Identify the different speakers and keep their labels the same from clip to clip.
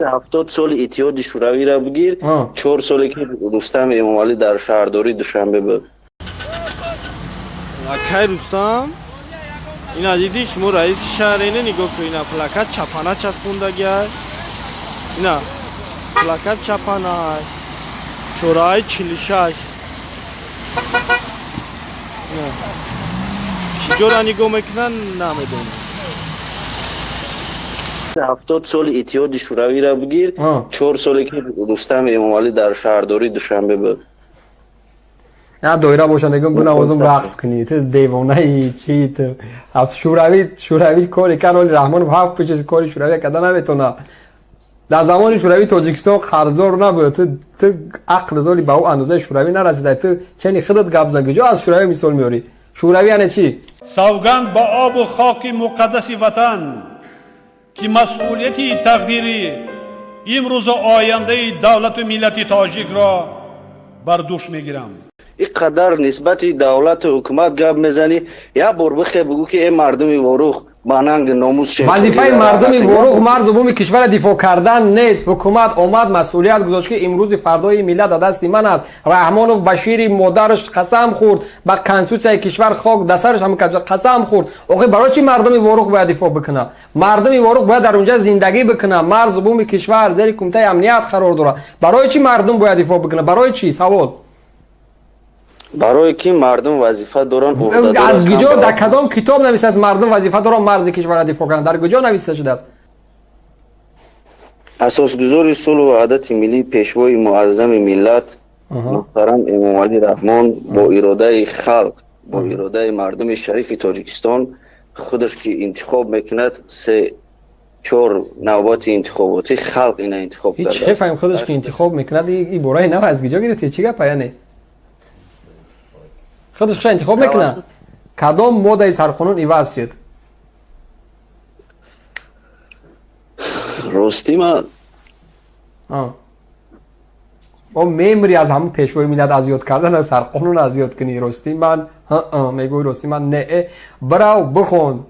Speaker 1: 70 соли Иттиҳоди Шӯравиро бигир, 4 соле ки Рустам Эмомалӣ дар шаҳрдории Душанбе буд.
Speaker 2: Акай Рустам, ина дидӣ, шумо раиси шаҳр ине, нигоҳ кун, ина плакат чапана часпондагиай, ина плакат чапанай, чораи 46. Чиҷора нигоҳ мекунанд, намедонам.
Speaker 1: 70 соли Иттиҳоди Шӯравиро бигир, 4 соле ки Рустам Эмомалӣ дар шаҳрдории Душанбе буд.
Speaker 3: На доира боша, мегӯм, бинавозум, рақс кунӣ. Ту девонаи чи? Ту Шӯравӣ, Шӯравӣ кори кан, оли Раҳмонов ҳафт пишаш кори Шӯравӣ карда наметона. Дар замони Шӯравӣ Тоҷикистон қарздор набуд. Ту ақл доли, ба ӯ андозаи Шӯравӣ нарасида. Ту чени худат гап зан, куҷо аз Шӯравӣ мисол меорӣ? Шӯравӣ яъне чӣ?
Speaker 4: Савганд ба обу хоки муқаддаси ватан, ки масъулияти тақдири имрӯзу ояндаи давлату миллати тоҷикро бар дӯш мегирам.
Speaker 1: Ин қадар нисбати давлату ҳукумат гап мезанӣ, як бор бихе бигӯ, ки э мардуми Ворух, ба нанги номус.
Speaker 3: Вазифаи мардуми Ворух марзу буми кишварро дифоъ кардан нест. Ҳукумат омад, масъулият гузошт, ки имрӯзи фардои миллат дар дасти ман аст. Раҳмонов ба шири модараш қасам хӯрд, ба конститутсияи кишвар, хок дар сараш, ҳама қасам хӯрд. Охи, барои чӣ мардуми Ворух бояд дифоъ бикунад? Мардуми Ворух бояд дар унҷа зиндагӣ бикунад. Марзу буми кишвар зери Кумитаи амният қарор дорад. Барои чӣ мардум бояд дифоъ бикунад? Барои чӣ? Савол.
Speaker 1: Барое ки мардум вазифа доранд.
Speaker 3: Аз куҷо, дар кадом китоб нависта аст, мардум вазифа доранд марзи кишварро дифоъ кунанд? Дар куҷо нависта шудааст?
Speaker 1: Асосгузори сулҳу ваҳдати миллӣ, Пешвои муаззами миллат муҳтарам Эмомалӣ Раҳмон бо иродаи халқ, бо иродаи мардуми шарифи Тоҷикистон худаш ки интихоб мекунад, се чор навбати интихоботӣ халқ ина интихоб.
Speaker 3: Ҳеҷ хефаем, худаш ки интихоб мекунад, и бораи нав аз куҷо гирифтӣ? Чӣ гапа? Яъне худаш хуша интихоб мекунад? Кадом моддаи сарқонун иваз шуд?
Speaker 1: Ростӣ, ман
Speaker 3: О, мемри аз ҳамун Пешвои миллат аз ёд кардан, аз сарқонун аз ёд кунӣ. Ростӣ, ман мегӯй, ростӣ, ман не, бирав, бихон.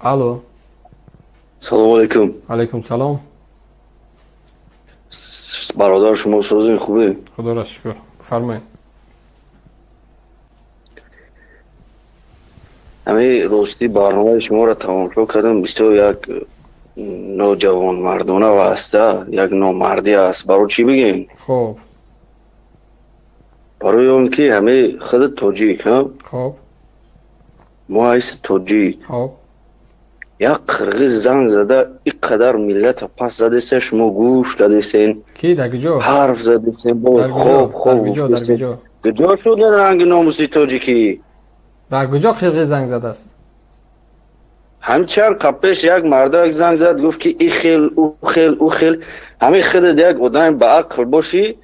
Speaker 3: Алло.
Speaker 1: Салому алайкум.
Speaker 3: Алайкум салом.
Speaker 1: Бародар, шумо созин, хубе?
Speaker 3: Худоро шукр, бифармоед.
Speaker 1: Ҳамин ростӣ, барномаи шуморо тамошо кардам, бисёр як ноҷавонмардона ва аста як номардӣ аст. Барои чӣ бигем?
Speaker 3: Хуб.
Speaker 1: Барои он ки ҳамин худи тоҷик.
Speaker 3: Хуб.
Speaker 1: Мо ҳайси тоҷик,
Speaker 3: хуб,
Speaker 1: як қирғиз занг зада, ин қадар миллата пас задесен, шумо гӯш кардесен.
Speaker 3: Ки, дар куҷо?
Speaker 1: Ҳарф задесен. Хоб, хоб, куҷо шуд ранги номуси тоҷикӣ?
Speaker 3: Дар куҷо қирғиз занг задааст?
Speaker 1: Ҳамин чанд қабл пеш як мардак занг зад, гуфт, ки и хел, ӯ хел, ӯ хел. Ҳамин худат як одами ба ақл бошӣ,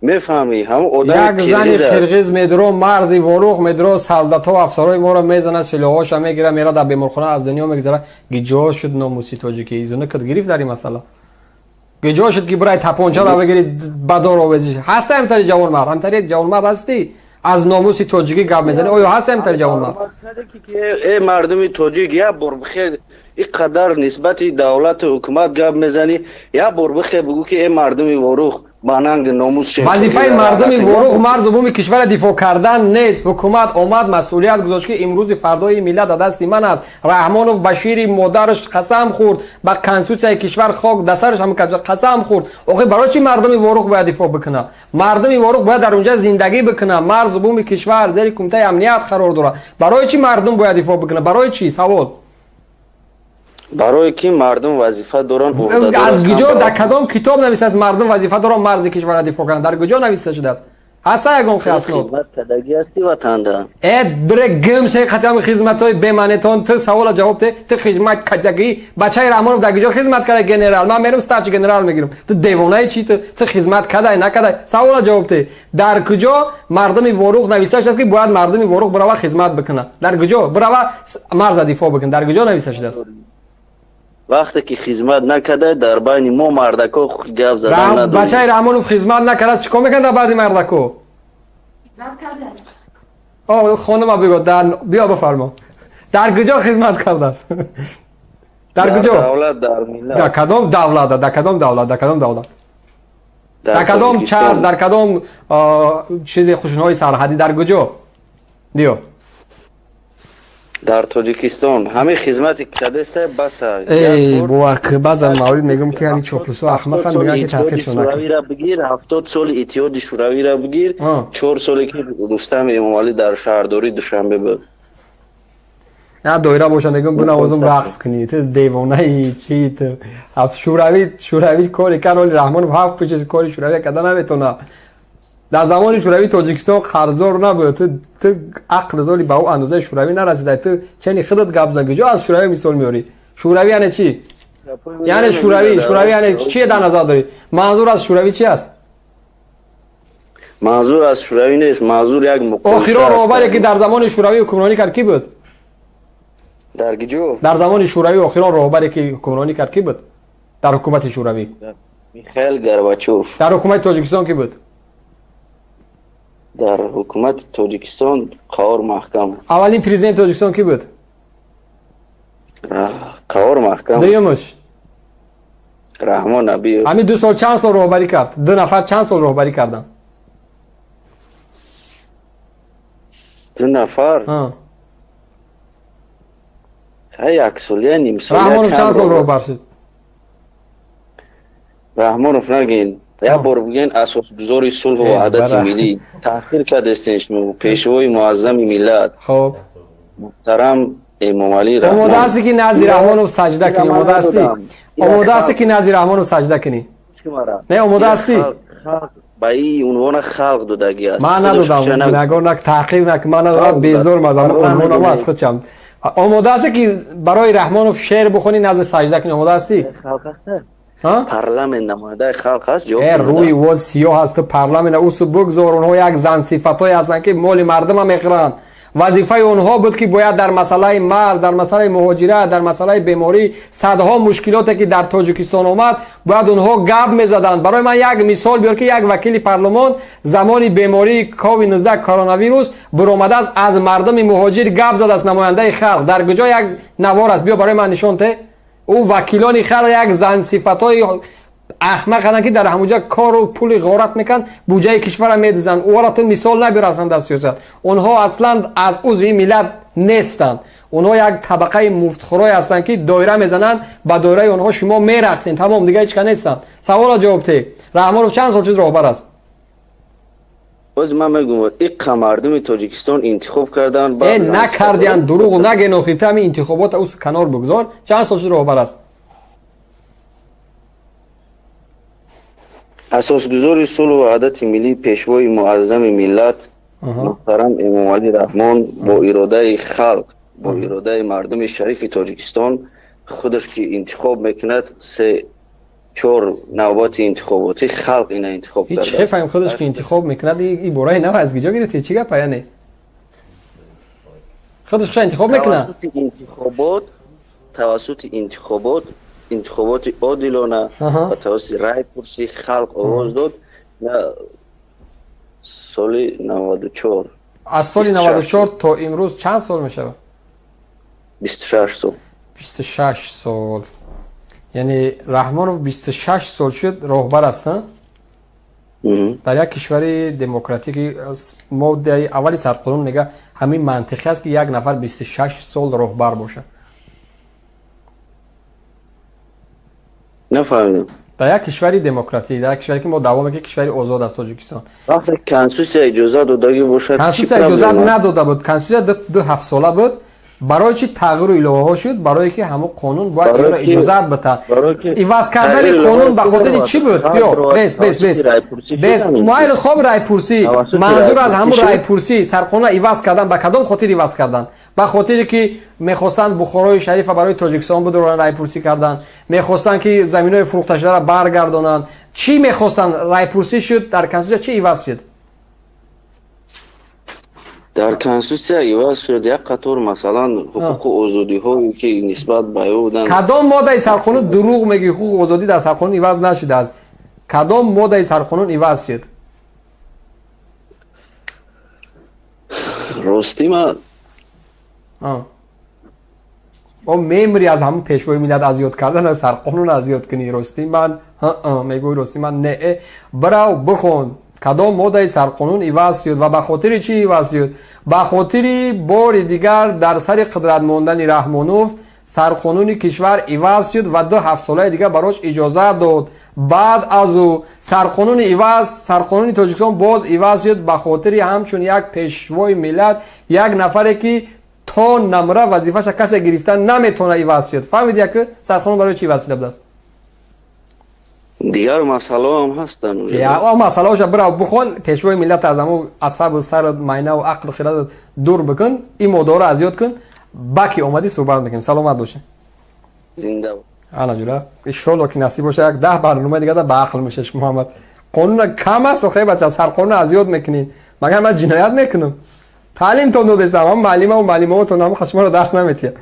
Speaker 1: мефаҳмӣ, ҳамон одами
Speaker 3: Як зани қирғиз медро марзи Ворух, медро, солдатҳо, афсарои моро мезана, силоҳоша мегира, мера, дар беморхона аз дунё мегзара. Гиҷо шуд номуси тоҷикӣ? Изуна кад гирифт дар ин масъала? Гиҷо шуд, ки бирай тапончаро бигири, ба дор овезӣ? Ҳаста ҳамтари ҷавонмард? Ҳамтари ҷавонмард ҳастӣ, аз номуси тоҷикӣ гап мезанӣ. Оё ҳаста ҳамтари ҷавонмард?
Speaker 1: Э мардуми тоҷик, як бор бихер, ин қадар нисбати давлату ҳукумат гап мезанӣ, як бор бихе бигӯ, ки э мардуми Ворух, ба нанги номус.
Speaker 3: Вазифаи мардуми Ворух марзу буми кишварро дифоъ кардан нест. Ҳукумат омад, масъулият гузошт, ки имрӯзи фардои миллат дар дасти ман аст. Раҳмонов ба шири модараш қасам хӯрд, ба конститутсияи кишвар, хок дар сараш, ҳама қасам хӯрд. Охи, барои чӣ мардуми Ворух бояд дифоъ бикунад? Мардуми Ворух бояд дар унҷа зиндагӣ бикунад. Марзу буми кишвар зери Кумитаи амният қарор дорад. Барои чӣ мардум бояд дифоъ бикунад? Барои чӣ? Савол.
Speaker 1: Барое ки мардум вазифа доранд.
Speaker 3: Аз куҷо, дар кадом китоб нависта аст, мардум вазифа доранд марзи кишварро дифоъ кунанд? Дар куҷо нависта шудааст? Ҳаста ягон аснод?
Speaker 1: Кардагӣ ҳасти ватанда.
Speaker 3: Э, бире гим ши, қатъиам хизматҳои бемаънетон. Ту савола ҷавоб те. Ту хизмат кардагӣ? Бачаи Раҳмонов дар куҷо хизмат карда? Генерал, ман мерам, старший генерал мегирам. Ту девонаи чи? Ту хизмат кадай, накадай? Савола ҷавоб те. Дар куҷо мардуми Ворух нависта шудааст, ки бояд мардуми Ворух бирава хизмат бикунад? Дар куҷо бирава марза дифоъ бикунад? Дар куҷо нависта шудааст?
Speaker 1: Вақте ки хизмат накарда, дар байни мо мардако гап задан надорӣ.
Speaker 3: Бачаи Раҳмонов хизмат накард, чикор мекард дар баъди мардако? О, хонума бигӯ, дар биё бифармо. Дар куҷо хизмат кардааст? Дар куҷо?
Speaker 1: Давлат, дар миллат.
Speaker 3: Дар кадом давлат? Дар кадом давлат? Дар кадом давлат? Дар кадом час? Дар кадом чизи хушунҳои сарҳадӣ? Дар куҷо? Биё.
Speaker 1: Дар Тоҷикистон ҳамин хизмати кардеса баса.
Speaker 3: Эй, бовар ки баъзан маврид мегӯм, ки ҳамин чоплусо ахмақам, мегӯянд ки таъқибшон накун.
Speaker 1: Шӯравиро бигир, 70 соли Иттиҳоди Шӯравиро бигир, 4 соле ки Рустам Эмомалӣ дар шаҳрдории Душанбе буд.
Speaker 3: На доира боша, мегӯм, бинавозум, рақс кунӣ. Ту девонаи чи? Ту шӯравӣ, шӯравӣ кори кард, оли Раҳмонов ҳафт пушиш кори шӯравӣ карда наметавона. Дар замони шӯравӣ Тоҷикистон қарздор набуд. Ту ақл доли ба ӯ андозаи шӯравӣ нарасида. Ту чени худат гап зан, куҷо аз шӯравӣ мисол меорӣ? Шӯравӣ яъне чӣ? Яъне шӯравӣ, шӯравӣ яъне чие дар назар дорӣ? Манзур аз шӯравӣ чи аст?
Speaker 1: Манзур аз шӯравӣ нест, манзур як муқоиса.
Speaker 3: Охирон роҳбаре ки дар замони шӯравӣ ҳукмронӣ кард, кӣ буд?
Speaker 1: Дар куҷо?
Speaker 3: Дар замони шӯравӣ охирон роҳбаре ки ҳукмронӣ кард, кӣ буд? Дар ҳукумати шӯравӣ.
Speaker 1: Михаил Горбачёв.
Speaker 3: Дар ҳукумати Тоҷикистон кӣ буд?
Speaker 1: Дар ҳукумати Тоҷикистон Қаҳор Маҳкам.
Speaker 3: Аввалин президенти Тоҷикистон кӣ буд?
Speaker 1: Қаҳор Маҳкам.
Speaker 3: Дуюмаш?
Speaker 1: Раҳмон Набиев.
Speaker 3: Ҳамин 2 сол чанд сол роҳбарӣ кард? Ду нафар чанд сол роҳбарӣ карданд?
Speaker 1: Ду нафар? Як солия, ним солия.
Speaker 3: Раҳмонов чанд сол роҳбар шуд?
Speaker 1: Раҳмонов нагин. Як бор бигӯен, асосгузори сулҳу ваҳдати миллӣ таъхир кардестен шумо, пешвои муаззами миллат.
Speaker 3: Хоб.
Speaker 1: Муҳтарам Эмомалӣ Раҳмон.
Speaker 3: Омода ҳастӣ ки назди Раҳмонов саҷда кунӣ? Омода ҳастӣ? Омода ҳастӣ ки назди Раҳмонов саҷда кунӣ? Не, омода ҳастӣ?
Speaker 1: Ба ин унвона халқ додагӣ аст.
Speaker 3: Ман надодам, нагор нак, таъқиб нак, ман надодам, безорм аз унвонам, аз худшам. Омода ҳастӣ ки барои Раҳмонов шеър бихонӣ, назди саҷда кунӣ? Омода ҳастӣ?
Speaker 1: Парламент намояндаи халқ аст.
Speaker 3: Э, рӯи воз сиёҳ аст, ту парламент усу бигзор. Онҳо як зансифатҳое ҳастанд, ки моли мардума мехӯранд. Вазифаи онҳо буд, ки бояд дар масъалаи марз, дар масъалаи муҳоҷират, дар масъалаи беморӣ, садҳо мушкилоте ки дар Тоҷикистон омад, бояд онҳо гап мезаданд. Барои ман як мисол биёр, ки як вакили парлумон замони бемории ковид-19, коронавирус буромадааст, аз мардуми муҳоҷир гап задааст, намояндаи халқ. Дар куҷо як навор аст? Биё, барои ман нишон те. Ӯ вакилони халқ як зансифатҳои ахмақ ҳастанд, ки дар ҳамуҷа кору пули ғорат мекунанд, буҷаи кишварро медизанд. Ӯро ту мисол набиёр аслан дар сиёсат. Онҳо аслан аз узви миллат нестанд. Онҳо як табақаи муфтхӯрое ҳастанд, ки доира мезананд, ба доираи онҳо шумо мерақсед, тамом, дигар ҳеч ка нестанд. Саволро ҷавоб те. Раҳмонов чанд сол шуд роҳбар аст?
Speaker 1: Боз ман мегӯям, иққа мардуми Тоҷикистон интихоб карданд.
Speaker 3: Э, накардиянд, дурӯғ наген, охи ту ҳамин интихобота ус канор бигзор. Чанд сол шуд роҳбар аст?
Speaker 1: Асосгузори сулҳу ваҳдати миллӣ, пешвои муаззами миллат муҳтарам Эмомалӣ Раҳмон бо иродаи халқ, бо иродаи мардуми шарифи Тоҷикистон, худаш ки интихоб мекунад, 3-4 навбати интихоботӣ халқ ина интихоб
Speaker 3: кардааст. Ҳеҷ фаҳм, худаш ки интихоб мекунад, и бораи нав аз куҷо гирифтӣ? Чӣ гапа яъне? Худаш хуша интихоб мекунад?
Speaker 1: Тавассути интихобот, интихоботи одилона ва тавассути райпурсӣ халқ овоз дод соли 94.
Speaker 3: Аз соли 94 то имрӯз чанд сол мешавад?
Speaker 1: 26 сол.
Speaker 3: 26 сол. Яъне Раҳмонов 26 сол шуд роҳбар аст, дар як кишвари демократӣ, ки моддаи аввали сарқонун мега, ҳамин мантиқӣ аст, ки як нафар 26 сол роҳбар бошад?
Speaker 1: Нафаҳмидам.
Speaker 3: Дар як кишвари демократӣ, дар як кишваре ки мо даъво мекунем, кишвари озод аст Тоҷикистон.
Speaker 1: Вақте конститутсия иҷозат додагӣ бошад.
Speaker 3: Конститутсия иҷозат надода буд. Конститутсия ду ҳафтсола буд. Барои чӣ тағйиру иловаҳо шуд? Барое ки ҳамон қонун бояд инро иҷозат битад. Иваз кардани қонун ба хотири чӣ буд? Биё, бес, бес, бес, бес, майли, хоб, райпурсӣ. Манзур аз ҳамун райпурсӣ сарқонунро иваз кардан ба кадом хотир иваз кардан? Ба хотире ки мехостанд Бухорои Шарифа барои Тоҷикистон бидоранд, райпурсӣ карданд? Мехостанд, ки заминҳои фурӯхташударо баргардонанд? Чӣ мехостанд? Райпурсӣ шуд, дар конститутсия чӣ иваз шуд?
Speaker 1: Дар конститутсия иваз шуд як қатор, масалан, ҳуқуқу озодиҳое, ки нисбат ба ӯ буданд.
Speaker 3: Кадом моддаи сарқонун? Дурӯғ мегӯӣ, ҳуқуқу озодӣ дар сарқонун иваз нашудааст. Кадом моддаи сарқонун иваз шуд?
Speaker 1: Ростӣ ма
Speaker 3: О, мемри аз ҳамун пешвои миллат аз ёд кардан сарқонун аз ёд кунӣ. Ростӣ ман мегӯй, ростӣ ман не. Бирав, бихон, кадом моддаи сарқонун иваз шуд ва ба хотири чӣ иваз шуд. Ба хотири бори дигар дар сари қудрат мондани Раҳмонов сарқонуни кишвар иваз шуд ва ду ҳафтсолаи дигар барош иҷозат дод. Баъд аз ӯ сарқонуни иваз, сарқонуни Тоҷикистон боз иваз шуд ба хотири ҳамчун як пешвои миллат, як нафаре, ки то намра вазифаша касе гирифта наметавона, иваз шуд. Фаҳмиди, яки сарқонун барои чӣ иваз шуда будааст?
Speaker 1: Дигар масъалаҳо ҳам ҳастанд.
Speaker 3: Масъалаҳоша бирав, бихон. Пешвои миллат аз ҳамун асабу сару майнаву ақлу хирадат дур бикун, ин моддаҳоро аз ёд кун. Баки омадӣ, суҳбат мекунем. Саломат бошӣ.
Speaker 1: Зинда.
Speaker 3: Ана ҷура, иншолло, ки насиб боша, як 10 барномаи дигар ба ақл мешаш. Муҳаммад, қонуна кам аст охе, бача, сарқонуна аз ёд мекунӣ. Магар ман ҷиноят мекунам? Таълимтон додестам, ҳам муаллимаву муаллимаотон ҳам шуморо дарс наметиҳад.